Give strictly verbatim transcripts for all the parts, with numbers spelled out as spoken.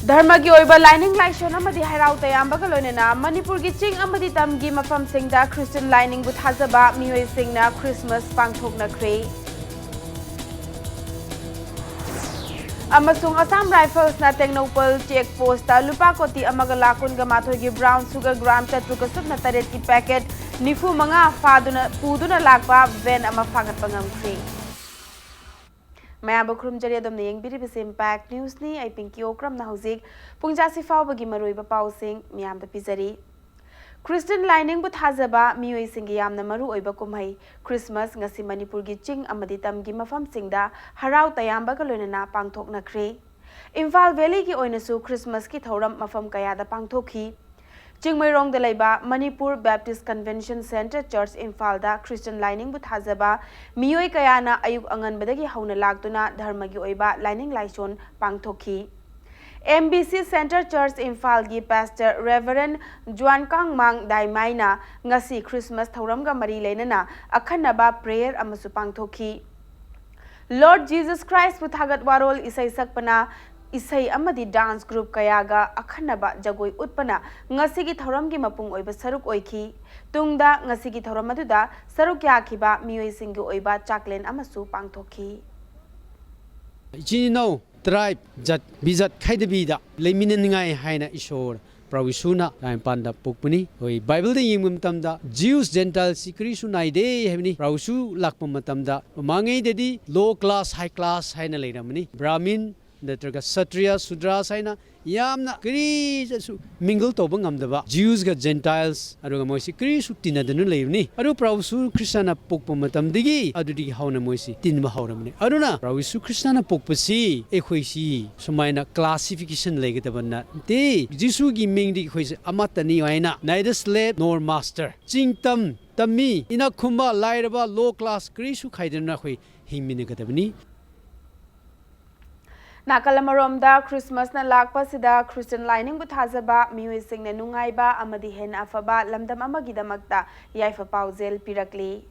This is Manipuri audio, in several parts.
ꯙꯔꯃꯒꯤ ꯑꯣꯏꯕ ꯂꯥꯏꯅꯤꯡ ꯂꯥꯏꯁꯣꯟ ꯑꯃꯗꯤ ꯍꯔꯥꯎ ꯇꯌꯥꯝꯕꯒ ꯂꯣꯏꯅꯅ ꯃꯅꯤꯄꯨꯔꯒꯤ ꯆꯤꯡ ꯑꯃꯗꯤ ꯇꯝꯒꯤ ꯃꯐꯝꯁꯤꯡꯗ ꯈ꯭ꯔꯤꯁꯇꯤꯌꯟ ꯂꯥꯏꯅꯤꯡꯕꯨ ꯊꯥꯖꯕ ꯃꯤꯑꯣꯏꯁꯤꯡꯅ ꯈ꯭ꯔꯤꯁꯃꯥꯁ ꯄꯥꯡꯊꯣꯛꯅꯈ꯭ꯔꯦ꯫ ꯑꯃꯁꯨꯡ ꯑꯁꯥꯝ ꯔꯥꯏꯐꯜꯁꯅ ꯇꯦꯡꯅꯧꯄꯜ ꯆꯦꯛ ꯄꯣꯁꯇ ꯂꯨꯄꯥ ꯀꯣꯇꯤ ꯑꯃꯒ ꯂꯥꯈ ꯀꯨꯟꯒ ꯃꯥꯊꯣꯏꯒꯤ ꯕ꯭ꯔꯥꯎꯟ ꯁꯨꯒꯔ ꯒ꯭ꯔꯥꯝ ꯆꯥꯇ꯭ꯔꯨꯛꯀ ꯁꯨꯞꯅ ꯇꯔꯦꯠꯀꯤ ꯄꯦꯀꯦꯠ ꯅꯤꯐꯨ ꯃꯉꯥ ꯐꯥꯗꯨꯅ, ꯄꯨꯗꯨꯅ ꯂꯥꯛꯄ ꯚꯦꯟ ꯑꯃ ꯐꯥꯒꯠꯄ ꯉꯝꯈ꯭ꯔꯦ꯫ ꯃꯌꯥꯝꯕꯨ ꯈꯨꯔꯨꯝꯖꯔꯤ꯫ ꯑꯗꯣꯝꯅ ꯌꯦꯡꯕꯤꯔꯤꯕꯁꯤ ꯏꯝꯄꯦꯛ ꯅ꯭ꯌꯨꯁꯅꯤ꯫ ꯑꯩ ꯄꯤꯡꯀꯤ ꯑꯣꯀ꯭ꯔꯝꯅ ꯍꯧꯖꯤꯛ ꯄꯨꯡ ꯖꯥꯁꯤ ꯐꯥꯎꯕꯒꯤ ꯃꯔꯨꯑꯣꯏꯕ ꯄꯥꯎꯁꯤꯡ ꯃꯤꯌꯥꯝꯗ ꯄꯤꯖꯔꯤ꯫ ꯈ꯭ꯔꯤꯁꯇꯤꯌꯟ ꯂꯥꯏꯅꯤꯡꯕꯨ ꯊꯥꯖꯕ ꯃꯤꯑꯣꯏꯁꯤꯡꯒꯤ ꯌꯥꯝꯅ ꯃꯔꯨꯑꯣꯏꯕ ꯀꯨꯝꯍꯩ ꯈ꯭ꯔꯤꯁꯃꯥꯁ ꯉꯁꯤ ꯃꯅꯤꯄꯨꯔꯒꯤ ꯆꯤꯡ ꯑꯃꯗꯤ ꯇꯝꯒꯤ ꯃꯐꯝꯁꯤꯡꯗ ꯍꯔꯥꯎ ꯇꯌꯥꯝꯕꯒ ꯂꯣꯏꯅꯅ ꯄꯥꯡꯊꯣꯛꯅꯈ꯭ꯔꯦ꯫ ꯏꯝꯐꯥꯜ ꯚꯦꯂꯤꯒꯤ ꯑꯣꯏꯅꯁꯨ ꯈ꯭ꯔꯤꯁꯃꯥꯁꯀꯤ ꯊꯧꯔꯝ ꯃꯐꯝ ꯀꯌꯥꯗ ꯄꯥꯡꯊꯣꯛꯈꯤ꯫ ꯆꯤꯡꯃꯩꯔꯣꯡꯗ ꯂꯩꯕ ꯃꯅꯤꯄꯨꯔ ꯕꯦꯞꯇꯤꯁ ꯀꯟꯚꯦꯟꯁꯟ ꯁꯦꯟꯇꯔ ꯆꯔꯆ ꯏꯝꯐꯥꯜꯗ ꯈ꯭ꯔꯤꯁꯇꯤꯌꯟ ꯂꯥꯏꯅꯤꯡꯕꯨ ꯊꯥꯖꯕ ꯃꯤꯑꯣꯏ ꯀꯌꯥꯅ ꯑꯌꯨꯛ ꯑꯉꯟꯕꯗꯒꯤ ꯍꯧꯅ ꯂꯥꯛꯇꯨꯅ ꯙꯔꯃꯒꯤ ꯑꯣꯏꯕ ꯂꯥꯏꯅꯤꯡ ꯂꯥꯏꯁꯣꯟ ꯄꯥꯡꯊꯣꯛꯈꯤ꯫ ꯑꯦꯝ ꯕꯤ ꯁꯤ ꯁꯦꯟꯇꯔ ꯆꯔꯆ ꯏꯝꯐꯥꯜꯒꯤ ꯄꯥꯁꯇꯔ ꯔꯦꯚꯔꯦꯟ ꯖꯨꯋꯥꯟ ꯀꯥꯡꯃꯥꯡ ꯗꯥꯏꯃꯥꯏꯅ ꯉꯁꯤ ꯈ꯭ꯔꯤꯁꯃꯥꯁ ꯊꯧꯔꯝꯒ ꯃꯔꯤ ꯂꯩꯅꯅ ꯑꯈꯟꯅꯕ ꯄ꯭ꯔꯦꯌꯔ ꯑꯃꯁꯨ ꯄꯥꯡꯊꯣꯛꯈꯤ꯫ ꯂꯣꯔꯗ ꯖꯤꯖꯁ ꯈ꯭ꯔꯥꯏꯁꯄꯨ ꯊꯥꯒꯠ ꯋꯥꯔꯣꯜ ꯏꯁꯩ ꯁꯛꯄꯅ, ꯏꯁꯩ ꯑꯃꯗꯤ ꯗꯥꯟꯁ ꯒ꯭ꯔꯨꯞ ꯀꯌꯥꯒ ꯑꯈꯟꯅꯕ ꯖꯒꯣꯏ ꯎꯠꯄꯅ ꯉꯁꯤꯒꯤ ꯊꯧꯔꯝꯒꯤ ꯃꯄꯨꯡ ꯑꯣꯏꯕ ꯁꯔꯨꯛ ꯑꯣꯏꯈꯤ꯫ ꯇꯨꯡꯗ ꯉꯁꯤꯒꯤ ꯊꯧꯔꯝ ꯑꯗꯨꯗ ꯁꯔꯨꯛ ꯌꯥꯈꯤꯕ ꯃꯤꯑꯣꯏꯁꯤꯡꯒꯤ ꯑꯣꯏꯕ ꯆꯥꯛꯂꯦꯟ ꯑꯃꯁꯨ ꯄꯥꯡꯊꯣꯛꯈꯤ꯫ ꯏꯆꯤꯟ ꯏꯅꯥꯎ ꯇ꯭ꯔꯥꯏꯕ, ꯖꯥꯠ ꯕꯤꯖꯥꯠ ꯈꯥꯏꯗꯕꯤꯗ ꯂꯩꯃꯤꯟꯅꯅꯤꯡꯉꯥꯏ ꯍꯥꯏꯅ ꯏꯁꯣꯔ ꯄ꯭ꯔꯚꯨ ꯌꯤꯁꯨꯅ ꯇꯥꯏꯕꯪꯄꯥꯟꯗ ꯄꯣꯛꯄꯅꯤ꯫ ꯑꯩꯈꯣꯏ ꯕꯥꯏꯕꯜꯗ ꯌꯦꯡꯕ ꯃꯇꯝꯗ ꯖꯤꯎꯁ ꯖꯦꯟꯇꯥꯏꯜꯁꯤ ꯀꯔꯤꯁꯨ ꯅꯥꯏꯗꯦ ꯍꯥꯏꯕꯅꯤ꯫ ꯄ꯭ꯔꯚꯨ ꯌꯤꯁꯨ ꯂꯥꯛꯄ ꯃꯇꯝꯗ ꯃꯃꯥꯡꯉꯩꯗꯗꯤ ꯂꯣ ꯀ꯭ꯂꯥꯁ, ꯍꯥꯏ ꯀ꯭ꯂꯥꯁ ꯍꯥꯏꯅ ꯂꯩꯔꯝꯕꯅꯤ꯫ ꯕ꯭ꯔꯥꯍꯃꯤꯟ ꯅꯠꯇ꯭ꯔꯒ ꯁꯇ꯭ꯔꯤꯌꯥ, ꯁꯨꯗ꯭ꯔꯥꯁ ꯍꯥꯏꯅ ꯌꯥꯝꯅ ꯀꯔꯤꯁꯨ ꯃꯤꯡꯒꯜ ꯇꯧꯕ ꯉꯝꯗꯕ ꯖꯤꯎꯁꯒ ꯖꯦꯟꯇꯥꯏꯜꯁ, ꯑꯗꯨꯒ ꯃꯣꯏꯁꯤ ꯀꯔꯤꯁꯨ ꯇꯤꯟꯅꯗꯅ ꯂꯩꯕꯅꯤ꯫ ꯑꯗꯨ ꯄ꯭ꯔꯚꯨ ꯌꯤꯁꯨ ꯈ꯭ꯔꯤꯁꯇꯅ ꯄꯣꯛꯄ ꯃꯇꯝꯗꯒꯤ ꯑꯗꯨꯗꯒꯤ ꯍꯧꯅ ꯃꯣꯏꯁꯤ ꯇꯤꯟꯕ ꯍꯧꯔꯕꯅꯤ꯫ ꯑꯗꯨꯅ ꯄ꯭ꯔꯚꯨ ꯌꯤꯁꯨ ꯈ꯭ꯔꯤꯁꯇꯅ ꯄꯣꯛꯄꯁꯤ ꯑꯩꯈꯣꯏꯁꯤ ꯁꯨꯃꯥꯏꯅ ꯀ꯭ꯂꯥꯁꯤꯐꯤꯀꯦꯁꯟ ꯂꯩꯒꯗꯕ ꯅꯠꯇꯦ꯫ ꯖꯤꯁꯨꯒꯤ ꯃꯤꯡꯗꯤ ꯑꯩꯈꯣꯏꯁꯦ ꯑꯃꯠꯇꯅꯤ ꯍꯥꯏꯅ neither slave nor master, ꯆꯤꯡ ꯇꯝ, ꯇꯝꯃꯤ, ꯏꯅꯥꯛ ꯈꯨꯟꯕ, ꯂꯥꯏꯔꯕ, ꯂꯣ ꯀ꯭ꯂꯥꯁ ꯀꯔꯤꯁꯨ ꯈꯥꯏꯗꯅ ꯑꯩꯈꯣꯏ ꯍꯤꯡꯃꯤꯟꯅꯒꯗꯕꯅꯤ꯫ ꯅꯥꯀꯜ ꯑꯃꯔꯣꯝꯗ ꯈ꯭ꯔꯤꯁꯃꯥꯁꯅ ꯂꯥꯛꯄꯁꯤꯗ ꯈ꯭ꯔꯤꯁꯇꯤꯌꯟ ꯂꯥꯏꯅꯤꯡꯕꯨ ꯊꯥꯖꯕ ꯃꯤꯑꯣꯏꯁꯤꯡꯅ ꯅꯨꯡꯉꯥꯏꯕ ꯑꯃꯗꯤ ꯍꯦꯟꯅ ꯑꯐꯕ ꯂꯝꯗꯝ ꯑꯃꯒꯤꯗꯃꯛꯇ ꯌꯥꯏꯐ ꯄꯥꯎꯖꯦꯜ ꯄꯤꯔꯛꯂꯤ꯫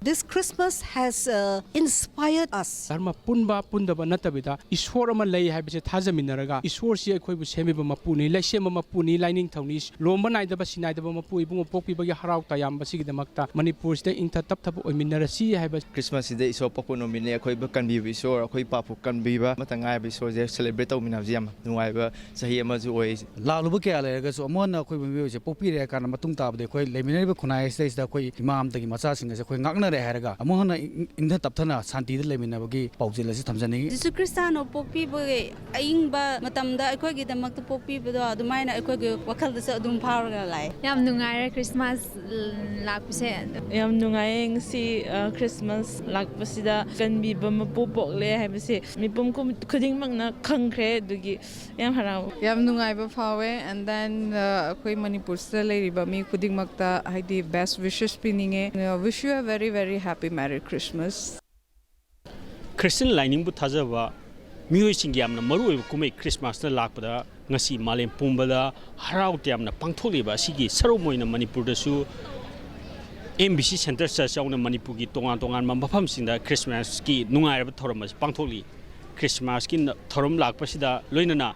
This Christmas has uh, inspired us. ꯙꯔꯃ ꯄꯨꯟꯕ ꯄꯨꯟꯗꯕ ꯅꯠꯇꯕꯤꯗ ꯏꯁꯣꯔ ꯑꯃ ꯂꯩ ꯍꯥꯏꯕꯁꯦ ꯊꯥꯖꯃꯤꯟꯅꯔꯒ, ꯏꯁꯣꯔꯁꯤ ꯑꯩꯈꯣꯏꯕꯨ ꯁꯦꯝꯕꯤꯕ ꯃꯄꯨꯅꯤ, ꯂꯩꯁꯦꯝꯕ ꯃꯄꯨꯅꯤ, ꯂꯥꯏꯅꯤꯡꯊꯧꯅꯤ, ꯂꯣꯝꯕ ꯅꯥꯏꯗꯕ ꯁꯤ ꯅꯥꯏꯗꯕ ꯃꯄꯨ ꯏꯕꯨꯡꯉꯣ ꯄꯣꯛꯄꯤꯕꯒꯤ ꯍꯔꯥꯎ ꯇꯌꯥꯝꯕꯁꯤꯒꯤꯗꯃꯛꯇ ꯃꯅꯤꯄꯨꯔꯁꯤꯗ ꯏꯪꯊ ꯇꯞꯊꯕ ꯑꯣꯏꯃꯤꯟꯅꯔꯁꯤ ꯍꯥꯏꯕ꯫ Christmas ꯁꯤꯗ ꯏꯁꯣꯔ ꯄꯣꯛꯄ ꯅꯨꯃꯤꯠꯅꯤ, ꯑꯩꯈꯣꯏꯕꯨ ꯀꯟꯕꯤꯕ ꯏꯁꯣꯔ, ꯑꯩꯈꯣꯏ ꯄꯥꯞꯄꯨ ꯀꯟꯕꯤꯕ ꯑꯃꯠꯇ ꯉꯥꯏꯔꯕ ꯏꯁꯣꯔꯁꯦ celebrate ꯇꯧꯃꯤꯟꯅꯕꯁꯦ ꯌꯥꯝ ꯅꯨꯡꯉꯥꯏꯕ ꯆꯍꯤ ꯑꯃꯁꯨ ꯑꯣꯏ꯫ ꯂꯥꯛꯂꯨꯕ ꯀꯌꯥ ꯂꯩꯔꯒꯁꯨ ꯑꯃꯨꯛ ꯍꯟꯅ ꯑꯩꯈꯣꯏꯕꯨ ꯃꯤꯑꯣꯏꯕꯁꯦ ꯄꯣꯛꯄꯤꯔꯦ ꯍꯥꯏ ꯀꯥꯟꯗ ꯃꯇꯨꯡ ꯇꯥꯕꯗꯤ ꯑꯩꯈꯣꯏ ꯂꯩꯃꯤꯟꯅꯔꯤꯕ ꯈꯨꯟꯅꯥꯏ ꯑꯁꯤꯗꯩꯁꯤꯗ ꯑꯩꯈꯣꯏ ꯏꯃꯥ ꯑꯃꯗꯒꯤ ꯃꯆꯥꯁꯤꯡ ꯑꯁꯦ ꯑꯩꯈꯣꯏ ꯉꯥꯛꯅꯔꯦ ꯍꯥꯏꯔꯒ ꯑꯃꯨꯛ ꯍꯟꯅ ꯏꯪ-, ꯏꯪꯊ ꯇꯞꯊꯅ ꯁꯥꯟꯇꯤꯗ ꯂꯩꯃꯤꯟꯅꯕꯒꯤ ꯄꯥꯎꯖꯦꯜ ꯑꯁꯤ ꯊꯝꯖꯅꯤꯡꯏ꯫ ꯖꯤꯁꯨ ꯈ꯭ꯔꯤꯁꯇꯥꯅ ꯄꯣꯛꯄꯤꯕꯒꯤ ꯑꯏꯪꯕ ꯃꯇꯝꯗ ꯑꯩꯈꯣꯏꯒꯤꯗꯃꯛꯇ ꯄꯣꯛꯄꯤꯕꯗꯣ ꯑꯗꯨꯃꯥꯏꯅ ꯑꯩꯈꯣꯏꯒꯤ ꯋꯥꯈꯜꯗꯁꯨ ꯑꯗꯨꯝ ꯐꯥꯎꯔꯒ ꯂꯥꯛꯑꯦ꯫ ꯌꯥꯝ ꯅꯨꯡꯉꯥꯏꯔꯦ ꯈ꯭ꯔꯤꯁꯃꯥꯁ ꯂꯥꯛꯄꯁꯦ꯫ ꯌꯥꯝ ꯅꯨꯡꯉꯥꯏꯌꯦ ꯉꯁꯤ, ꯑ, ꯈ꯭ꯔꯤꯁꯃꯥꯁ ꯂꯥꯛꯄꯁꯤꯗ ꯀꯟꯕꯤꯕ ꯃꯄꯨ ꯄꯣꯛꯂꯦ ꯍꯥꯏꯕꯁꯦ ꯃꯤꯄꯨꯝ ꯈꯨ-, ꯈꯨꯗꯤꯡꯃꯛꯅ ꯈꯪꯈ꯭ꯔꯦ, ꯑꯗꯨꯒꯤ ꯌꯥꯝ ꯍꯔꯥꯎ꯫ ꯌꯥꯝ ꯅꯨꯡꯉꯥꯏꯕ ꯐꯥꯎꯋꯦ꯫ And then, uh, ꯑꯩꯈꯣꯏ ꯃꯅꯤꯄꯨꯔꯁꯤꯗ ꯂꯩꯔꯤꯕ ꯃꯤ ꯈꯨꯗꯤꯡꯃꯛꯇ ꯍꯥꯏꯗꯤ best wishes ꯄꯤꯅꯤꯡꯉꯦ꯫ Uh, wish you a very, very happy Merry Christmas. Christian ꯂꯥꯏꯅꯤꯡꯕꯨ ꯊꯥꯖꯕ ꯃꯤꯑꯣꯏꯁꯤꯡꯒꯤ ꯌꯥꯝꯅ ꯃꯔꯨꯑꯣꯏꯕ ꯀꯨꯝꯍꯩ ꯈ꯭ꯔꯤꯁꯃꯥꯁꯅ ꯂꯥꯛꯄꯗ ꯉꯁꯤ ꯃꯥꯂꯦꯝ ꯄꯨꯝꯕꯗ ꯍꯔꯥꯎ ꯇꯌꯥꯝꯅ ꯄꯥꯡꯊꯣꯛꯂꯤꯕ ꯑꯁꯤꯒꯤ ꯁꯔꯨꯛ ꯑꯣꯏꯅ ꯃꯅꯤꯄꯨꯔꯗꯁꯨ M B C Centre Church ꯌꯥꯎꯅ ꯃꯅꯤꯄꯨꯔꯒꯤ ꯇꯣꯉꯥꯟ ꯇꯣꯉꯥꯟꯕ ꯃꯐꯝꯁꯤꯡꯗ ꯈ꯭ꯔꯤꯁꯃꯥꯁꯀꯤ ꯅꯨꯡꯉꯥꯏꯔꯕ ꯊꯧꯔꯝ ꯑꯁꯤ ꯄꯥꯡꯊꯣꯛꯂꯤ꯫ ꯈ꯭ꯔꯤꯁꯃꯥꯁꯀꯤ ꯅ-, ꯊꯧꯔꯝ ꯂꯥꯛꯄꯁꯤꯗ ꯂꯣꯏꯅꯅ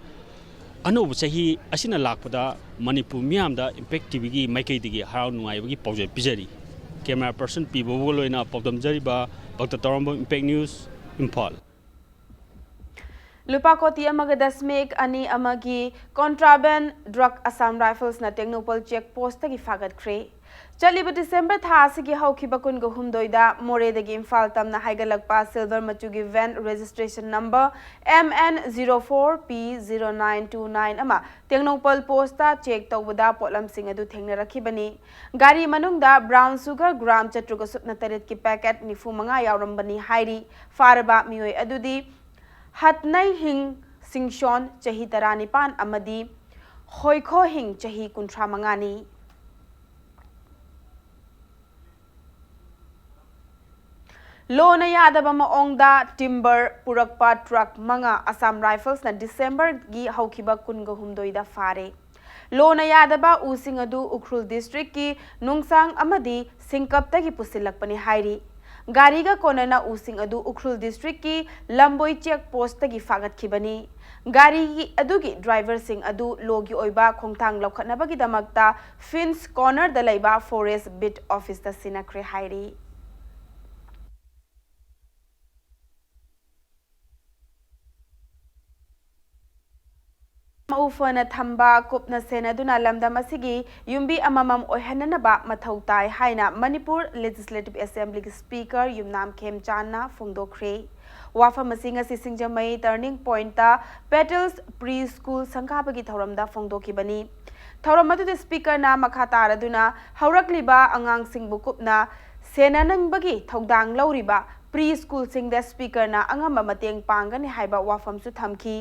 ꯑꯅꯧꯕ ꯆꯍꯤ ꯑꯁꯤꯅ ꯂꯥꯛꯄꯗ ꯃꯅꯤꯄꯨꯔ ꯃꯤꯌꯥꯝꯗ Impact TVꯒꯤ ꯃꯥꯏꯀꯩꯗꯒꯤ ꯍꯔꯥꯎ ꯅꯨꯡꯉꯥꯏꯕꯒꯤ ꯄꯥꯎꯖꯦꯜ ꯄꯤꯖꯔꯤ꯫ Camera person ꯄꯤ ꯕꯣꯕꯣꯒ ꯂꯣꯏꯅ ꯄꯥꯎꯗꯝꯖꯔꯤꯕ ꯚꯛꯇ ꯇꯧꯔꯝꯕꯝ, Impact News, ꯏꯝꯐꯥꯜ꯫ ꯂꯨꯄꯥ ꯀꯣꯇꯤ ꯑꯃꯒ ꯗꯁꯃꯤꯛ ꯑꯅꯤ ꯑꯃꯒꯤ contraband drug Assam Riflesꯅ Tengnoupal check postꯇꯒꯤ ꯐꯥꯒꯠꯈ꯭ꯔꯦ꯫ ꯆꯠꯂꯤꯕ December ꯊꯥ ꯑꯁꯤꯒꯤ ꯍꯧꯈꯤꯕ ꯀꯨꯟꯒ ꯍꯨꯝꯗꯣꯏꯗ ꯃꯣꯔꯦꯗꯒꯤ ꯏꯝꯐꯥꯜ ꯇꯝꯅ ꯍꯥꯏꯒꯠꯂꯛꯄ silver ꯃꯆꯨꯒꯤ van registration number M N zero four P zero nine two nine ꯑꯃ ꯇꯦꯡꯅꯧꯄꯜ postꯇ check ꯇꯧꯕꯗ ꯄꯣꯠꯂꯝꯁꯤꯡ ꯑꯗꯨ ꯊꯦꯡꯅꯔꯛꯈꯤꯕꯅꯤ꯫ ꯒꯥꯔꯤ ꯃꯅꯨꯡꯗ brown sugar gram ꯆꯥꯇ꯭ꯔꯨꯛꯀ ꯁꯨꯞꯅ ꯇꯔꯦꯠꯀꯤ packet ꯅꯤꯐꯨ ꯃꯉꯥ ꯌꯥꯎꯔꯝꯕꯅꯤ ꯍꯥꯏꯔꯤ꯫ ꯐꯥꯔꯕ ꯃꯤꯑꯣꯏ ꯑꯗꯨꯗꯤ ꯍꯠꯅꯩ ꯍꯤꯡ ꯁꯤꯡꯁꯣꯟ, ꯆꯍꯤ ꯇꯔꯥꯅꯤꯄꯥꯟ, ꯑꯃꯗꯤ ꯍꯣꯏꯈꯣ ꯍꯤꯡ, ꯆꯍꯤ ꯀꯨꯟꯊ꯭ꯔꯥ ꯃꯉꯥꯅꯤ꯫ ꯂꯣꯅ ꯌꯥꯗꯕ ꯃꯑꯣꯡꯗ timber ꯄꯨꯔꯛꯄ truck ꯃꯉꯥ Assam Riflesꯅ Decemberꯒꯤ ꯍꯧꯈꯤꯕ ꯀꯨꯟꯒ ꯍꯨꯝꯗꯣꯏꯗ ꯐꯥꯔꯦ꯫ ꯂꯣꯅ ꯌꯥꯗꯕ ꯎꯁꯤꯡ ꯑꯗꯨ ꯎꯈ꯭ꯔꯨꯜ ꯗꯤꯁꯇ꯭ꯔꯤꯛꯀꯤ ꯅꯨꯡꯁꯥꯡ ꯑꯃꯗꯤ ꯁꯤꯡꯀꯞꯇꯒꯤ ꯄꯨꯁꯤꯜꯂꯛꯄꯅꯤ ꯍꯥꯏꯔꯤ꯫ ꯒꯥꯔꯤꯒ ꯀꯣꯟꯅꯅ ꯎꯁꯤꯡ ꯑꯗꯨ ꯎꯈ꯭ꯔꯨꯜ ꯗꯤꯁꯇ꯭ꯔꯤꯛꯀꯤ ꯂꯝꯕꯣꯏ ꯆꯦꯛ ꯄꯣꯁꯇꯒꯤ ꯐꯥꯒꯠꯈꯤꯕꯅꯤ꯫ ꯒꯥꯔꯤ ꯑꯗꯨꯒꯤ ꯗ꯭ꯔꯥꯏꯚꯔꯁꯤꯡ ꯑꯗꯨ ꯂꯣꯒꯤ ꯑꯣꯏꯕ ꯈꯣꯡꯊꯥꯡ ꯂꯧꯈꯠꯅꯕꯒꯤꯗꯃꯛꯇ ꯐꯤꯟꯁ ꯀꯣꯔꯅꯔꯗ ꯂꯩꯕ ꯐꯣꯔꯦꯁ ꯕꯤꯠ ꯑꯣꯐꯤꯁꯇ ꯁꯤꯟꯅꯈ꯭ꯔꯦ ꯍꯥꯏꯔꯤ꯫ ꯃꯎ ꯐꯅ ꯊꯝꯕ, ꯀꯨꯞꯅ ꯁꯦꯟꯅꯗꯨꯅ ꯂꯝꯗꯝ ꯑꯁꯤꯒꯤ ꯌꯨꯝꯕꯤ ꯑꯃꯃꯝ ꯑꯣꯏꯍꯟꯅꯅꯕ ꯃꯊꯧ ꯇꯥꯏ ꯍꯥꯏꯅ ꯃꯅꯤꯄꯨꯔ ꯂꯦꯖꯤꯁꯂꯦꯇꯤꯚ ꯑꯦꯁꯦꯝꯕ꯭ꯂꯤꯒꯤ ꯁ꯭ꯄꯤꯀꯔ ꯌꯨꯝꯅꯥꯝ ꯈꯦꯝꯆꯥꯟꯅ ꯐꯣꯡꯗꯣꯛꯈ꯭ꯔꯦ꯫ ꯋꯥꯐꯝ ꯑꯁꯤ ꯉꯁꯤ ꯁꯤꯡꯖꯃꯩ ꯇꯔꯅꯤꯡ ꯄꯣꯏꯟꯠꯇ ꯄꯦꯇꯜꯁ ꯄ꯭ꯔꯤ ꯁ꯭ꯀꯨꯜ ꯁꯪꯒꯥꯕꯒꯤ ꯊꯧꯔꯝꯗ ꯐꯣꯡꯗꯣꯛꯈꯤꯕꯅꯤ꯫ ꯊꯧꯔꯝ ꯑꯗꯨꯗ ꯁ꯭ꯄꯤꯀꯔꯅ ꯃꯈꯥ ꯇꯥꯔꯗꯨꯅ ꯍꯧꯔꯛꯂꯤꯕ ꯑꯉꯥꯡꯁꯤꯡꯕꯨ ꯀꯨꯞꯅ ꯁꯦꯟꯅꯅꯤꯡꯕꯒꯤ ꯊꯧꯗꯥꯡ ꯂꯧꯔꯤꯕ ꯄ꯭ꯔꯤ ꯁ꯭ꯀꯨꯜꯁꯤꯡꯗ ꯁ꯭ꯄꯤꯀꯔꯅ ꯑꯉꯝꯕ ꯃꯇꯦꯡ ꯄꯥꯡꯒꯅꯤ ꯍꯥꯏꯕ ꯋꯥꯐꯝꯁꯨ ꯊꯝꯈꯤ꯫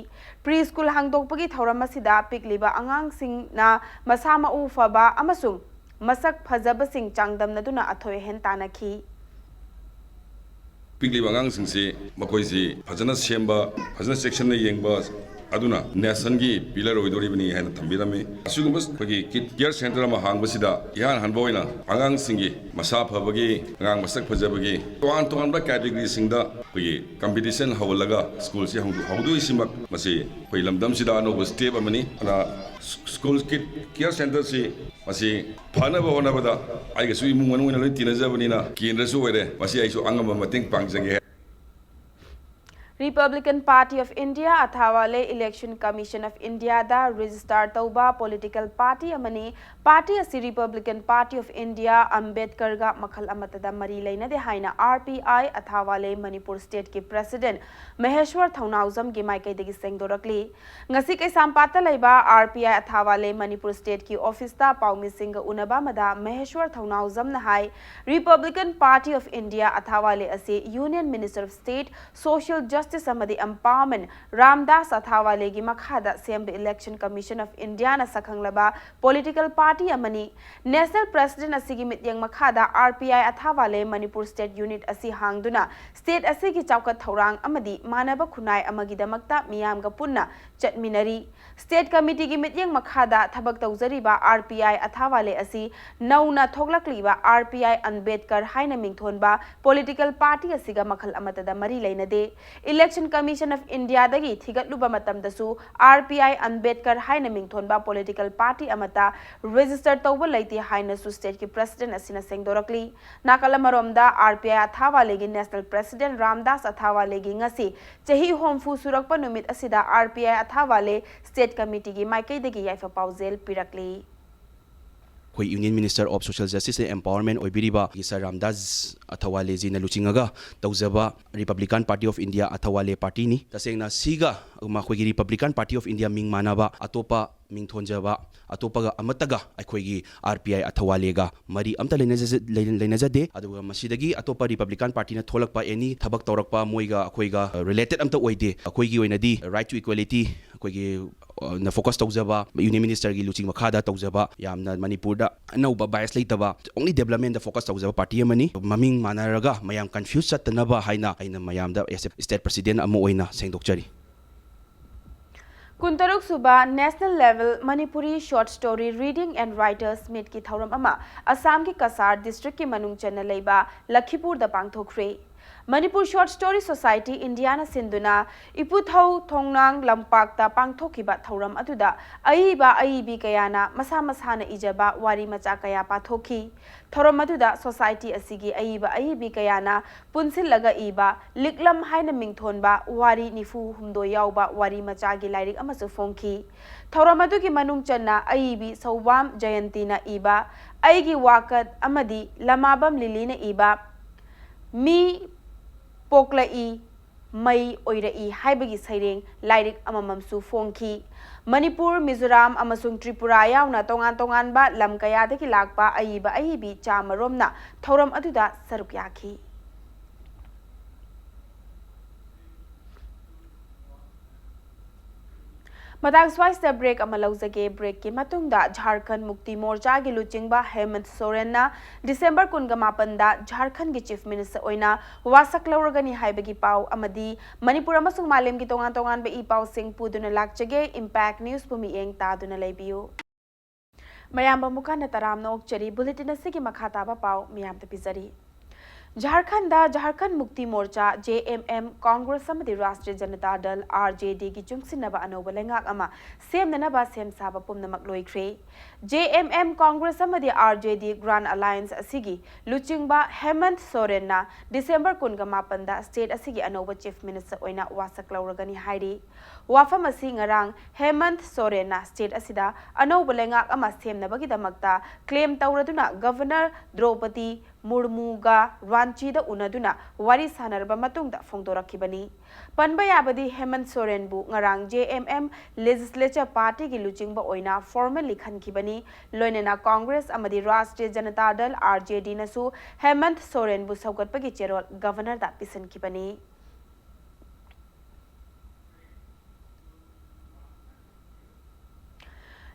ꯄ꯭ꯔꯤ ꯁ꯭ꯀꯨꯜ ꯍꯥꯡꯗꯣꯛꯄꯒꯤ ꯊꯧꯔꯝ ꯑꯁꯤꯗ ꯄꯤꯛꯂꯤꯕ ꯑꯉꯥꯡꯁꯤꯡꯅ ꯃꯁꯥ ꯃꯎ ꯐꯕ ꯑꯃꯁꯨꯡ ꯃꯁꯛ ꯐꯖꯕꯁꯤꯡ ꯆꯥꯡꯗꯝꯅꯗꯨꯅ ꯑꯊꯣꯏ ꯑꯍꯦꯟ ꯇꯥꯟꯅꯈꯤ꯫ ꯄꯤꯛꯂꯤꯕ ꯑꯉꯥꯡꯁꯤꯡꯁꯤ ꯃꯈꯣꯏꯁꯤ ꯐꯖꯅ ꯁꯦꯝꯕ, ꯐꯖꯅ ꯆꯦꯛꯁꯤꯟꯅ ꯌꯦꯡꯕ ꯑꯗꯨꯅ ꯅꯦꯁꯟꯒꯤ ꯄꯤꯂꯔ ꯑꯣꯏꯗꯣꯔꯤꯕꯅꯤ ꯍꯥꯏꯅ ꯊꯝꯕꯤꯔꯝꯃꯤ꯫ ꯑꯁꯤꯒꯨꯝꯕ ꯑꯩꯈꯣꯏꯒꯤ ꯀꯤꯠ ꯀꯤꯌꯔ ꯁꯦꯟꯇꯔ ꯑꯃ ꯍꯥꯡꯕꯁꯤꯗ ꯏꯍꯥꯟ ꯍꯥꯟꯕ ꯑꯣꯏꯅ ꯑꯉꯥꯡꯁꯤꯡꯒꯤ ꯃꯁꯥ ꯐꯕꯒꯤ, ꯑꯉꯥꯡ ꯃꯁꯛ ꯐꯖꯕꯒꯤ ꯇꯣꯉꯥꯟ ꯇꯣꯉꯥꯟꯕ ꯀꯦꯇꯦꯒꯣꯔꯤꯁꯤꯡꯗ ꯑꯩꯈꯣꯏꯒꯤ ꯀꯝꯄꯤꯇꯤꯁꯟ ꯍꯧꯍꯜꯂꯒ ꯁ꯭ꯀꯨꯜꯁꯤ ꯍꯧꯗꯣꯛ-, ꯍꯧꯗꯣꯛꯏꯁꯤꯃꯛ ꯃꯁꯤ ꯑꯩꯈꯣꯏ ꯂꯝꯗꯝꯁꯤꯗ ꯑꯅꯧꯕ ꯁ꯭ꯇꯦꯞ ꯑꯃꯅꯤ꯫ ꯑꯗꯨꯅ ꯁ꯭ꯀꯨ-, ꯁ꯭ꯀꯨꯜ ꯀꯤꯠ ꯀꯤꯌꯔ ꯁꯦꯟꯇꯔꯁꯤ ꯃꯁꯤ ꯐꯅꯕ ꯍꯣꯠꯅꯕꯗ ꯑꯩꯒꯁꯨ ꯏꯃꯨꯡ ꯃꯅꯨꯡ ꯑꯣꯏꯅ ꯂꯣꯏ ꯇꯤꯟꯅꯖꯕꯅꯤꯅ ꯀꯦꯟꯗ꯭ꯔꯁꯨ ꯑꯣꯏꯔꯦ, ꯃꯁꯤ ꯑꯩꯁꯨ ꯑꯉꯝꯕ ꯃꯇꯦꯡ ꯄꯥꯡꯖꯒꯦ꯫ Republican Party of India, ꯑꯊꯥꯋꯥꯂꯦ Election Commission of Indiaꯗ register ꯇꯧꯕ political party ꯑꯃꯅꯤ꯫ Party ꯑꯁꯤ Republican Party of India, ꯑꯝꯕꯦꯗꯀꯔꯒ ꯃꯈꯜ ꯑꯃꯠꯇꯗ ꯃꯔꯤ ꯂꯩꯅꯗꯦ ꯍꯥꯏꯅ R P I ꯑꯊꯥꯋꯥꯂꯦ Manipur stateꯀꯤ president ꯃꯍꯦꯁ꯭ꯋꯔ ꯊꯧꯅꯥꯎꯖꯝꯒꯤ ꯃꯥꯏꯀꯩꯗꯒꯤ ꯁꯦꯡꯗꯣꯔꯛꯂꯤ꯫ ꯉꯁꯤ ꯀꯩꯁꯥꯝꯄꯥꯠꯇ ꯂꯩꯕ R P I ꯑꯊꯥꯋꯥꯂꯦ ꯃꯅꯤꯄꯨꯔ stateꯀꯤ officeꯇ ꯄꯥꯎꯃꯤꯁꯤꯡꯒ ꯎꯅꯕ ꯑꯃꯗ ꯃꯍꯦꯁ꯭ꯋꯔ ꯊꯧꯅꯥꯎꯖꯝꯅ ꯍꯥꯏ, Republican Party of India ꯑꯊꯥꯋꯥꯂꯦ ꯑꯁꯤ Union Minister of State Social Justice Justice ꯑꯃꯗꯤ Empowerment ꯔꯥꯝꯗꯥꯁ ꯑꯊꯥꯋꯥꯂꯦꯒꯤ ꯃꯈꯥꯗ ꯁꯦꯝꯕ Election Commission of Indiaꯅ ꯁꯛꯈꯪꯂꯕ political party ꯑꯃꯅꯤ꯫ National President ꯑꯁꯤꯒꯤ ꯃꯤꯠꯌꯦꯡ ꯃꯈꯥꯗ R P I ꯑꯊꯥꯋꯥꯂꯦ Manipur State Unit ꯑꯁꯤ ꯍꯥꯡꯗꯨꯅ state ꯑꯁꯤꯒꯤ ꯆꯥꯎꯈꯠ ꯊꯧꯔꯥꯡ ꯑꯃꯗꯤ ꯃꯥꯟꯅꯕ ꯈꯨꯟꯅꯥꯏ ꯑꯃꯒꯤꯗꯃꯛꯇ ꯃꯤꯌꯥꯝꯒ ꯄꯨꯟꯅ ꯆꯠꯃꯤꯟꯅꯔꯤ꯫ State Committeeꯒꯤ ꯃꯤꯠꯌꯦꯡ ꯃꯈꯥꯗ ꯊꯕꯛ ꯇꯧꯖꯔꯤꯕ R P I ꯑꯊꯥꯋꯥꯂꯦ ꯑꯁꯤ ꯅꯧꯅ ꯊꯣꯛꯂꯛꯂꯤꯕ R P I ꯑꯝꯕꯦꯗꯀꯔ ꯍꯥꯏꯅ ꯃꯤꯡꯊꯣꯟꯕ political party ꯑꯁꯤꯒ ꯃꯈꯜ ꯑꯃꯠꯇꯗ ꯃꯔꯤ ꯂꯩꯅꯗꯦ꯫ Election Commission of Indiaꯗꯒꯤ ꯊꯤꯒꯠꯂꯨꯕ ꯃꯇꯝꯗꯁꯨ R P I ꯑꯝꯕꯦꯗꯀꯔ ꯍꯥꯏꯅ ꯃꯤꯡꯊꯣꯟꯕ political party ꯑꯃꯠꯇ register ꯇꯧꯕ ꯂꯩꯇꯦ ꯍꯥꯏꯅꯁꯨ stateꯀꯤ president ꯑꯁꯤꯅ ꯁꯦꯡꯗꯣꯔꯛꯂꯤ꯫ ꯅꯥꯀꯜ ꯑꯃꯔꯣꯝꯗ, R P I ꯑꯊꯥꯋꯥꯂꯦꯒꯤ national president Ramdas ꯑꯊꯥꯋꯥꯂꯦꯒꯤ ꯉꯁꯤ ꯆꯍꯤ ꯍꯨꯝꯐꯨ ꯁꯨꯔꯛꯄ ꯅꯨꯃꯤꯠ ꯑꯁꯤꯗ R P I ꯑꯊꯥꯋꯥꯂꯦ state committeeꯒꯤ ꯃꯥꯏꯀꯩꯗꯒꯤ ꯌꯥꯏꯐ ꯄꯥꯎꯖꯦꯜ ꯄꯤꯔꯛꯂꯤ꯫ ꯑꯩꯈꯣꯏ Union Minister of Social Justice and Empowerment ꯑꯣꯏꯕꯤꯔꯤꯕ ꯁꯥꯔ ꯔꯥꯝꯗꯥꯁ ꯑꯊꯋꯥꯂꯦꯖꯤꯅ ꯂꯨꯆꯤꯡꯉꯒ ꯇꯧꯖꯕ Republican Party of India ꯑꯊꯋꯥꯂꯦ partyꯅꯤ꯫ ꯇꯁꯦꯡꯅ ꯁꯤꯒ ꯃꯈꯣꯏꯒꯤ Republican Party of India ꯃꯤꯡ ꯃꯥꯟꯅꯕ ꯑꯇꯣꯞꯄ ꯃꯤꯡ ꯊꯣꯟꯖꯕ ꯑꯇꯣꯞꯄꯒ ꯑꯃꯠꯇꯒ ꯑꯩꯈꯣꯏꯒꯤ R P I ꯑꯊꯋꯥꯂꯦꯒ ꯃꯔꯤ ꯑꯝꯇ ꯂꯩꯅꯖ- ꯂꯩꯅ- ꯂꯩꯅꯖꯗꯦ꯫ ꯑꯗꯨꯒ ꯃꯁꯤꯗꯒꯤ ꯑꯇꯣꯞꯄ Republican Partyꯅ ꯊꯣꯛꯂꯛꯄ any ꯊꯕꯛ ꯇꯧꯔꯛꯄ ꯃꯣꯏꯒ ꯑꯩꯈꯣꯏꯒ related ꯑꯝꯇ ꯑꯣꯏꯗꯦ꯫ ꯑꯩꯈꯣꯏꯒꯤ ꯑꯣꯏꯅꯗꯤ right to equality ꯑꯩꯈꯣꯏꯒꯤ ꯅ focus ꯇꯧꯖꯕ, Union Ministerꯒꯤ ꯂꯨꯆꯤꯡ ꯃꯈꯥꯗ ꯇꯧꯖꯕ, ꯌꯥꯝꯅ ꯃꯅꯤꯄꯨꯔꯗ ꯑꯅꯧꯕ bias ꯂꯩꯇꯕ, only developmentꯗ focus ꯇꯧꯖꯕ party ꯑꯃꯅꯤ꯫ ꯃꯃꯤꯡ ꯃꯥꯟꯅꯔꯒ ꯃꯌꯥꯝ confuse ꯆꯠꯇꯅꯕ ꯍꯥꯏꯅ ꯑꯩꯅ ꯃꯌꯥꯝꯗ as a state president ꯑꯃ ꯑꯣꯏꯅ ꯁꯦꯡꯗꯣꯛꯆꯔꯤ꯫ ꯀꯨꯟꯇꯔꯨꯛ ꯁꯨꯕ National Level Manipuri Short Story Reading and Writers Meetꯀꯤ ꯊꯧꯔꯝ ꯑꯃ ꯑꯁꯥꯝꯒꯤ ꯀꯁꯥꯔ districtꯀꯤ ꯃꯅꯨꯡ ꯆꯟꯅ ꯂꯩꯕ ꯂꯈꯤꯄꯨꯔꯗ ꯄꯥꯡꯊꯣꯛꯈ꯭ꯔꯦ꯫ ꯃꯅꯤꯄꯨꯔ Short Story Society Indiaꯅ ꯁꯤꯟꯗꯨꯅ ꯏꯄꯨꯊꯧ ꯊꯣꯡꯅꯥꯡ ꯂꯝꯄꯥꯛꯇ ꯄꯥꯡꯊꯣꯛꯈꯤꯕ ꯊꯧꯔꯝ ꯑꯗꯨꯗ ꯑꯏꯕ ꯑꯏꯕꯤ ꯀꯌꯥꯅ ꯃꯁꯥ ꯃꯁꯥꯅ ꯏꯖꯕ ꯋꯥꯔꯤ ꯃꯆꯥ ꯀꯌꯥ ꯄꯥꯊꯣꯛꯈꯤ꯫ ꯊꯧꯔꯝ ꯑꯗꯨꯗ society ꯑꯁꯤꯒꯤ ꯑꯏꯕ ꯑꯏꯕꯤ ꯀꯌꯥꯅ ꯄꯨꯟꯁꯤꯜꯂꯒ ꯏꯕ ꯂꯤꯛꯂꯝ ꯍꯥꯏꯅ ꯃꯤꯡꯊꯣꯟꯕ ꯋꯥꯔꯤ ꯅꯤꯐꯨ ꯍꯨꯝꯗꯣꯏ ꯌꯥꯎꯕ ꯋꯥꯔꯤ ꯃꯆꯥꯒꯤ ꯂꯥꯏꯔꯤꯛ ꯑꯃꯁꯨ ꯐꯣꯡꯈꯤ꯫ ꯊꯧꯔꯝ ꯑꯗꯨꯒꯤ ꯃꯅꯨꯡ ꯆꯟꯅ ꯑꯏꯕꯤ ꯁꯧꯕꯥꯝ ꯖꯌꯟꯇꯤꯅ ꯏꯕ ꯑꯩꯒꯤ ꯋꯥꯀꯠ ꯑꯃꯗꯤ ꯂꯃꯥꯕꯝ ꯂꯤꯂꯤꯅ ꯏꯕ ꯃꯤ ꯄꯣꯛꯂꯛꯏ, ꯃꯩ ꯑꯣꯏꯔꯛꯏ ꯍꯥꯏꯕꯒꯤ ꯁꯩꯔꯦꯡ ꯂꯥꯏꯔꯤꯛ ꯑꯃꯃꯝꯁꯨ ꯐꯣꯡꯈꯤ꯫ ꯃꯅꯤꯄꯨꯔ, ꯃꯤꯖꯣꯔꯥꯝ ꯑꯃꯁꯨꯡ ꯇ꯭ꯔꯤꯄꯨꯔꯥ ꯌꯥꯎꯅ ꯇꯣꯉꯥꯟ ꯇꯣꯉꯥꯟꯕ ꯂꯝ ꯀꯌꯥꯗꯒꯤ ꯂꯥꯛꯄ ꯑꯏꯕ ꯑꯏꯕꯤ ꯆꯥꯃꯔꯣꯝꯅ ꯊꯧꯔꯝ ꯑꯗꯨꯗ ꯁꯔꯨꯛ ꯌꯥꯈꯤ꯫ ꯃꯇꯥꯡ ꯁ꯭ꯋꯥꯏꯁꯤꯗ ꯕ꯭ꯔꯦꯛ ꯑꯃ ꯂꯧꯖꯒꯦ꯫ ꯕ꯭ꯔꯦꯛꯀꯤ ꯃꯇꯨꯡꯗ ꯖꯥꯔꯈꯟ ꯃꯨꯛꯇꯤ ꯃꯣꯔꯆꯥꯒꯤ ꯂꯨꯆꯤꯡꯕ ꯍꯦꯃꯟꯠ ꯁꯣꯔꯦꯟꯅ ꯗꯤꯁꯦꯝꯕꯔ ꯀꯨꯟꯒ ꯃꯥꯄꯟꯗ ꯖꯥꯔꯈꯟꯒꯤ ꯆꯤꯐ ꯃꯤꯅꯤꯁꯇꯔ ꯑꯣꯏꯅ ꯋꯥꯁꯛ ꯂꯧꯔꯒꯅꯤ ꯍꯥꯏꯕꯒꯤ ꯄꯥꯎ ꯑꯃꯗꯤ ꯃꯅꯤꯄꯨꯔ ꯑꯃꯁꯨꯡ ꯃꯥꯂꯦꯝꯒꯤ ꯇꯣꯉꯥꯟ ꯇꯣꯉꯥꯟꯕ ꯏ ꯄꯥꯎꯁꯤꯡ ꯄꯨꯗꯨꯅ ꯂꯥꯛꯆꯒꯦ꯫ ꯏꯝꯄꯦꯛ ꯅ꯭ꯌꯨꯁꯄꯨ ꯃꯤꯠꯌꯦꯡ ꯇꯥꯗꯨꯅ ꯂꯩꯕꯤꯌꯨ꯫ ꯃꯌꯥꯝꯕ ꯃꯨꯀꯥꯅ ꯇꯔꯥꯝꯅ ꯑꯣꯛꯆꯔꯤ꯫ ꯕꯨꯂꯦꯇꯤꯟ ꯑꯁꯤꯒꯤ ꯃꯈꯥ ꯇꯥꯕ ꯄꯥꯎ ꯃꯤꯌꯥꯝꯗ ꯄꯤꯖꯔꯤ꯫ ꯖꯥꯔꯈꯟꯗ ꯖꯥꯔꯈꯟ ꯃꯨꯛꯇꯤ ꯃꯣꯔꯆꯥ, ꯖꯦ ꯑꯦꯝ ꯑꯦꯝ, ꯀꯣꯡꯒ꯭ꯔꯦꯁ ꯑꯃꯗꯤ ꯔꯥꯁꯇ꯭ꯔꯤꯌ ꯖꯅꯇꯥ ꯗꯜ, ꯑꯥꯔ ꯖꯦ ꯗꯤꯒꯤ ꯆꯨꯡꯁꯤꯟꯅꯕ ꯑꯅꯧꯕ ꯂꯩꯉꯥꯛ ꯑꯃ ꯁꯦꯝꯅꯅꯕ ꯁꯦꯝ ꯁꯥꯕ ꯄꯨꯝꯅꯃꯛ ꯂꯣꯏꯈ꯭ꯔꯦ꯫ ꯖꯦ ꯑꯦꯝ ꯑꯦꯝ, ꯀꯣꯡꯒ꯭ꯔꯦꯁ ꯑꯃꯗꯤ ꯑꯥꯔ ꯖꯦ ꯗꯤ ꯒ꯭ꯔꯥꯟ ꯑꯂꯥꯌꯟꯁ ꯑꯁꯤꯒꯤ ꯂꯨꯆꯤꯡꯕ ꯍꯦꯃꯟꯠ ꯁꯣꯔꯦꯟꯅ ꯗꯤꯁꯦꯝꯕꯔ ꯀꯨꯟꯒ ꯃꯥꯄꯟꯗ ꯁ꯭ꯇꯦꯠ ꯑꯁꯤꯒꯤ ꯑꯅꯧꯕ ꯆꯤꯐ ꯃꯤꯅꯤꯁꯇꯔ ꯑꯣꯏꯅ ꯋꯥꯁꯛ ꯂꯧꯔꯒꯅꯤ ꯍꯥꯏꯔꯤ꯫ ꯋꯥꯐꯝ ꯑꯁꯤ ꯉꯔꯥꯡ ꯍꯦꯃꯟꯠ ꯁꯣꯔꯦꯟꯅ ꯁ꯭ꯇꯦꯠ ꯑꯁꯤꯗ ꯑꯅꯧꯕ ꯂꯩꯉꯥꯛ ꯑꯃ ꯁꯦꯝꯅꯕꯒꯤꯗꯃꯛꯇ ꯀ꯭ꯂꯦꯝ ꯇꯧꯔꯗꯨꯅ ꯒꯚꯔꯅꯔ ꯗ꯭ꯔꯧꯄꯗꯤ ꯃꯨꯔꯃꯨꯒ ꯔꯥꯟꯆꯤꯗ ꯎꯅꯗꯨꯅ ꯋꯥꯔꯤ ꯁꯥꯟꯅꯔꯕ ꯃꯇꯨꯡꯗ ꯐꯣꯡꯗꯣꯔꯛꯈꯤꯕꯅꯤ꯫ ꯄꯟꯕ ꯌꯥꯕꯗꯤ ꯍꯦꯃꯟꯠ ꯁꯣꯔꯦꯟꯕꯨ ꯉꯔꯥꯡ ꯖꯦ ꯑꯦꯝ ꯑꯦꯝ ꯂꯦꯖꯤꯁꯂꯦꯆꯔ ꯄꯥꯔꯇꯤꯒꯤ ꯂꯨꯆꯤꯡꯕ ꯑꯣꯏꯅ ꯐꯣꯔꯃꯦꯜꯂꯤ ꯈꯟꯈꯤꯕꯅꯤ꯫ ꯂꯣꯏꯅꯅ ꯀꯣꯡꯒ꯭ꯔꯦꯁ ꯑꯃꯗꯤ ꯔꯥꯁꯇ꯭ꯔꯤꯌ ꯖꯅꯇꯥ ꯗꯜ, ꯑꯥꯔ ꯖꯦ ꯗꯤꯅꯁꯨ ꯍꯦꯃꯟꯠ ꯁꯣꯔꯦꯟꯕꯨ ꯁꯧꯒꯠꯄꯒꯤ ꯆꯦꯔꯣꯜ ꯒꯚꯔꯅꯔꯗ ꯄꯤꯁꯤꯟꯈꯤꯕꯅꯤ꯫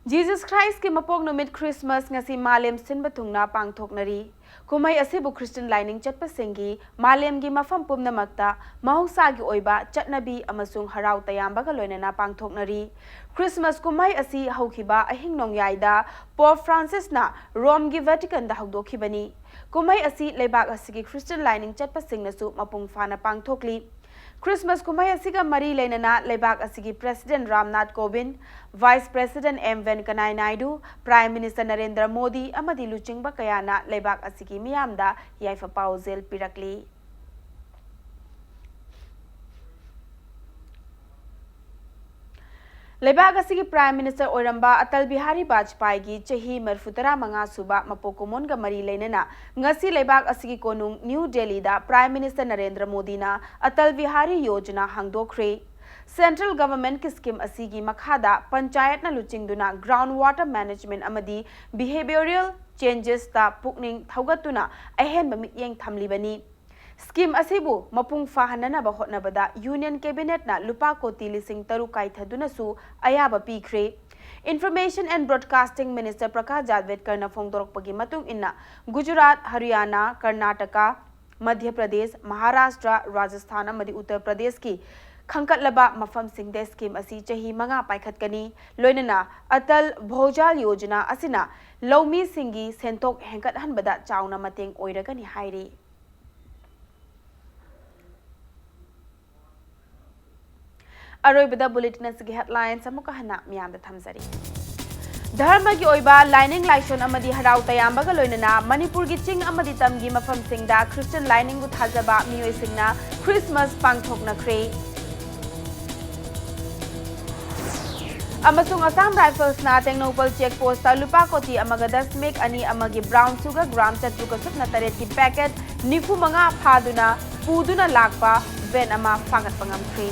ꯖꯤꯖꯁ ꯈ꯭ꯔꯥꯏꯁꯀꯤ ꯃꯄꯣꯛ ꯅꯨꯃꯤꯠ ꯈ꯭ꯔꯤꯁꯃꯥꯁ ꯉꯁꯤ ꯃꯥꯂꯦꯝ ꯁꯤꯟꯕ ꯊꯨꯡꯅ ꯄꯥꯡꯊꯣꯛꯅꯔꯤ꯫ ꯀꯨꯝꯍꯩ ꯑꯁꯤꯕꯨ ꯈ꯭ꯔꯤꯁꯇꯤꯌꯟ ꯂꯥꯏꯅꯤꯡ ꯆꯠꯄꯁꯤꯡꯒꯤ ꯃꯥꯂꯦꯝꯒꯤ ꯃꯐꯝ ꯄꯨꯝꯅꯃꯛꯇ ꯃꯍꯧꯁꯥꯒꯤ ꯑꯣꯏꯕ ꯆꯠꯅꯕꯤ ꯑꯃꯁꯨꯡ ꯍꯔꯥꯎ ꯇꯌꯥꯝꯕꯒ ꯂꯣꯏꯅꯅ ꯄꯥꯡꯊꯣꯛꯅꯔꯤ꯫ ꯈ꯭ꯔꯤꯁꯃꯥꯁ ꯀꯨꯝꯍꯩ ꯑꯁꯤ ꯍꯧꯈꯤꯕ ꯑꯍꯤꯡ ꯅꯣꯡꯌꯥꯏꯗ ꯄꯣꯞ ꯐ꯭ꯔꯥꯟꯁꯤꯁꯅ ꯔꯣꯝꯒꯤ ꯚꯦꯇꯤꯀꯟꯗ ꯍꯧꯗꯣꯛꯈꯤꯕꯅꯤ꯫ ꯀꯨꯝꯍꯩ ꯑꯁꯤ ꯂꯩꯕꯥꯛ ꯑꯁꯤꯒꯤ ꯈ꯭ꯔꯤꯁꯇꯤꯌꯟ ꯂꯥꯏꯅꯤꯡ ꯆꯠꯄꯁꯤꯡꯅꯁꯨ ꯃꯄꯨꯡ ꯐꯥꯅ ꯄꯥꯡꯊꯣꯛꯂꯤ꯫ ꯈ꯭ꯔꯤꯁꯃꯥꯁ ꯀꯨꯝꯍꯩ ꯑꯁꯤꯒ ꯃꯔꯤ ꯂꯩꯅꯅ ꯂꯩꯕꯥꯛ ꯑꯁꯤꯒꯤ president Ramnath Kovind, vice president M Venkaiah Naidu, prime minister Narendra Modi ꯑꯃꯗꯤ ꯂꯨꯆꯤꯡꯕ ꯀꯌꯥꯅ ꯂꯩꯕꯥꯛ ꯑꯁꯤꯒꯤ ꯃꯤꯌꯥꯝꯗ ꯌꯥꯏꯐ ꯄꯥꯎꯖꯦꯜ ꯄꯤꯔꯛꯂꯤ꯫ ꯂꯩꯕꯥꯛ ꯑꯁꯤꯒꯤ ꯄ꯭ꯔꯥꯏꯝ ꯃꯤꯅꯤꯁꯇꯔ ꯑꯣꯏꯔꯝꯕ ꯑꯇꯜ ꯕꯤꯍꯥꯔꯤ ꯋꯥꯖꯄꯥꯏꯒꯤ ꯆꯍꯤ ꯃꯔꯤꯐꯨ ꯇꯔꯥ ꯃꯉꯥ ꯁꯨꯕ ꯃꯄꯣꯛ ꯀꯨꯝꯑꯣꯟꯒ ꯃꯔꯤ ꯂꯩꯅꯅ ꯉꯁꯤ ꯂꯩꯕꯥꯛ ꯑꯁꯤꯒꯤ ꯀꯣꯅꯨꯡ ꯅ꯭ꯌꯨ ꯗꯦꯜꯂꯤꯗ ꯄ꯭ꯔꯥꯏꯝ ꯃꯤꯅꯤꯁꯇꯔ ꯅꯔꯦꯟꯗ꯭ꯔ ꯃꯣꯗꯤꯅ ꯑꯇꯜ ꯕꯤꯍꯥꯔꯤ ꯌꯣꯖꯅꯥ ꯍꯥꯡꯗꯣꯛꯈ꯭ꯔꯦ꯫ ꯁꯦꯟꯇ꯭ꯔꯦꯜ ꯒꯚꯔꯟꯃꯦꯟꯠꯀꯤ ꯁ꯭ꯀꯤꯝ ꯑꯁꯤꯒꯤ ꯃꯈꯥꯗ ꯄꯟꯆꯥꯌꯠꯅ ꯂꯨꯆꯤꯡꯗꯨꯅ ꯒ꯭ꯔꯥꯎꯟ ꯋꯥꯇꯔ ꯃꯦꯅꯦꯖꯃꯦꯟꯠ ꯑꯃꯗꯤ ꯕꯤꯍꯦꯕꯤꯌꯔꯦꯜ ꯆꯦꯟꯖꯦꯁꯇ ꯄꯨꯛꯅꯤꯡ ꯊꯧꯒꯠꯇꯨꯅ ꯑꯍꯦꯟꯕ ꯃꯤꯠꯌꯦꯡ ꯊꯝꯂꯤꯕꯅꯤ꯫ Scheme ꯑꯁꯤꯕꯨ ꯃꯄꯨꯡ ꯐꯥꯍꯟꯅꯅꯕ ꯍꯣꯠꯅꯕꯗ Union Cabinet ꯅ ꯂꯨꯄꯥ ꯀꯣꯇꯤ ꯂꯤꯁꯤꯡ ꯇꯔꯨꯛ ꯀꯥꯏꯊꯗꯨꯅꯁꯨ ꯑꯌꯥꯕ ꯄꯤꯈ꯭ꯔꯦ꯫ Information and Broadcasting Minister Prakash ꯖꯥꯚꯗꯦꯀꯔꯅ ꯐꯣꯡꯗꯣꯔꯛꯄꯒꯤ ꯃꯇꯨꯡ ꯏꯟꯅ, ꯒꯨꯖꯔꯥꯠ, ꯍꯔꯤꯌꯥꯅꯥ, ꯀꯔꯅꯥꯇꯀꯥ, ꯃꯙ꯭ꯌ ꯄ꯭ꯔꯗꯦꯁ, ꯃꯍꯥꯔꯥꯁꯇ꯭ꯔ, ꯔꯥꯖꯁꯊꯥꯟ ꯑꯃꯗꯤ ꯎꯠꯇꯔ ꯄ꯭ꯔꯗꯦꯁꯀꯤ ꯈꯟꯒꯠꯂꯕ ꯃꯐꯝꯁꯤꯡꯗ scheme ꯑꯁꯤ ꯆꯍꯤ ꯃꯉꯥ ꯄꯥꯏꯈꯠꯀꯅꯤ꯫ ꯂꯣꯏꯅꯅ ꯑꯇꯜ ꯚꯣꯖꯥꯜ ꯌꯣꯖꯅꯥ ꯑꯁꯤꯅ ꯂꯧꯃꯤꯁꯤꯡꯒꯤ ꯁꯦꯟꯊꯣꯛ ꯍꯦꯟꯒꯠꯍꯟꯕꯗ ꯆꯥꯎꯅ ꯃꯇꯦꯡ ꯑꯣꯏꯔꯒꯅꯤ ꯍꯥꯏꯔꯤ꯫ ꯑꯔꯣꯏꯕꯗ bulletin ꯑꯁꯤꯒꯤ headlines ꯑꯃꯨꯛꯀ ꯍꯟꯅ ꯃꯤꯌꯥꯝꯗ ꯊꯝꯖꯔꯤ꯫ ꯙꯔꯃꯒꯤ ꯑꯣꯏꯕ ꯂꯥꯏꯅꯤꯡ ꯂꯥꯏꯁꯣꯟ ꯑꯃꯗꯤ ꯍꯔꯥꯎ ꯇꯌꯥꯝꯕꯒ ꯂꯣꯏꯅꯅ ꯃꯅꯤꯄꯨꯔꯒꯤ ꯆꯤꯡ ꯑꯃꯗꯤ ꯇꯝꯒꯤ ꯃꯐꯝꯁꯤꯡꯗ Christian ꯂꯥꯏꯅꯤꯡꯕꯨ ꯊꯥꯖꯕ ꯃꯤꯑꯣꯏꯁꯤꯡꯅ Christmas ꯄꯥꯡꯊꯣꯛꯅꯈ꯭ꯔꯦ꯫ ꯑꯃꯁꯨꯡ Assam Rifles ꯅ ꯇꯦꯡꯅꯧꯄꯜ check post ꯇ ꯂꯨꯄꯥ ꯀꯣꯇꯤ ꯑꯃꯒ ꯗꯁꯃꯤꯛ ꯑꯅꯤ ꯑꯃꯒꯤ brown sugar gram ꯆꯥꯇ꯭ꯔꯨꯛꯀ ꯁꯨꯞꯅ ꯇꯔꯦꯠꯀꯤ packet ꯅꯤꯐꯨ ꯃꯉꯥ ꯐꯥꯗꯨꯅ ꯄꯨꯗꯨꯅ ꯂꯥꯛꯄ van ꯑꯃ ꯐꯥꯒꯠꯄ ꯉꯝꯈ꯭ꯔꯦ꯫